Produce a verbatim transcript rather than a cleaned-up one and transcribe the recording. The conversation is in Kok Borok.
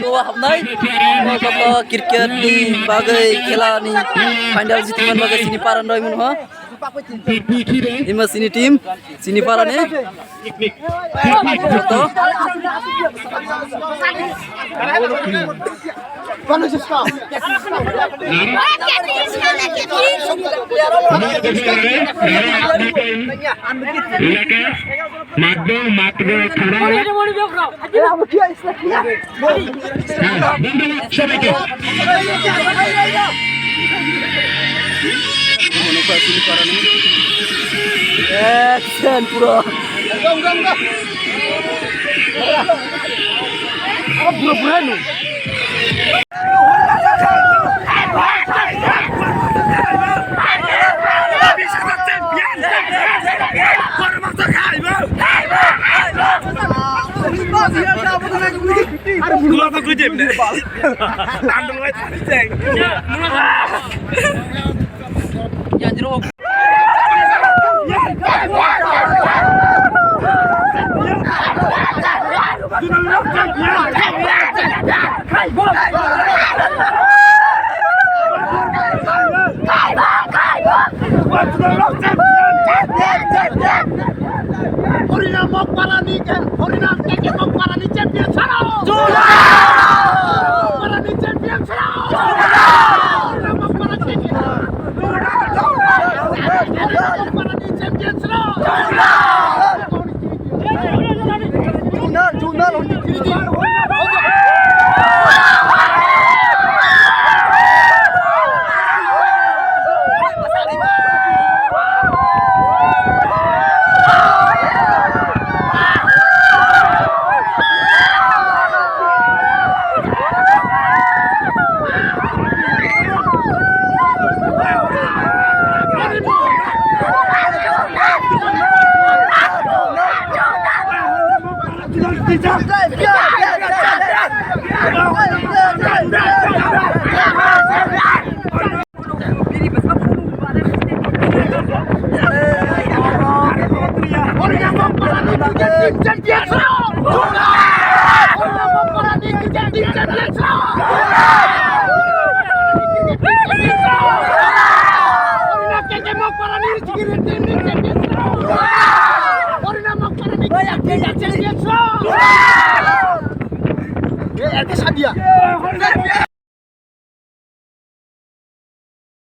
Goa hapnai. O, joto cricket ni bagwi, khela ni final jitman bagwi chini paran roi mun ho. Ima chini team, chini para ni. Joto. Matbol, matbol, thoro. হ্যাঁ, ধন্যবাদ সবাইকে। Action পুরো। পুরো পুরো। Horina Mokpara ni, Horina K K Mokpara ni champion saro. Mokpara ni champion saro. Horina Mokpara ni champion saro.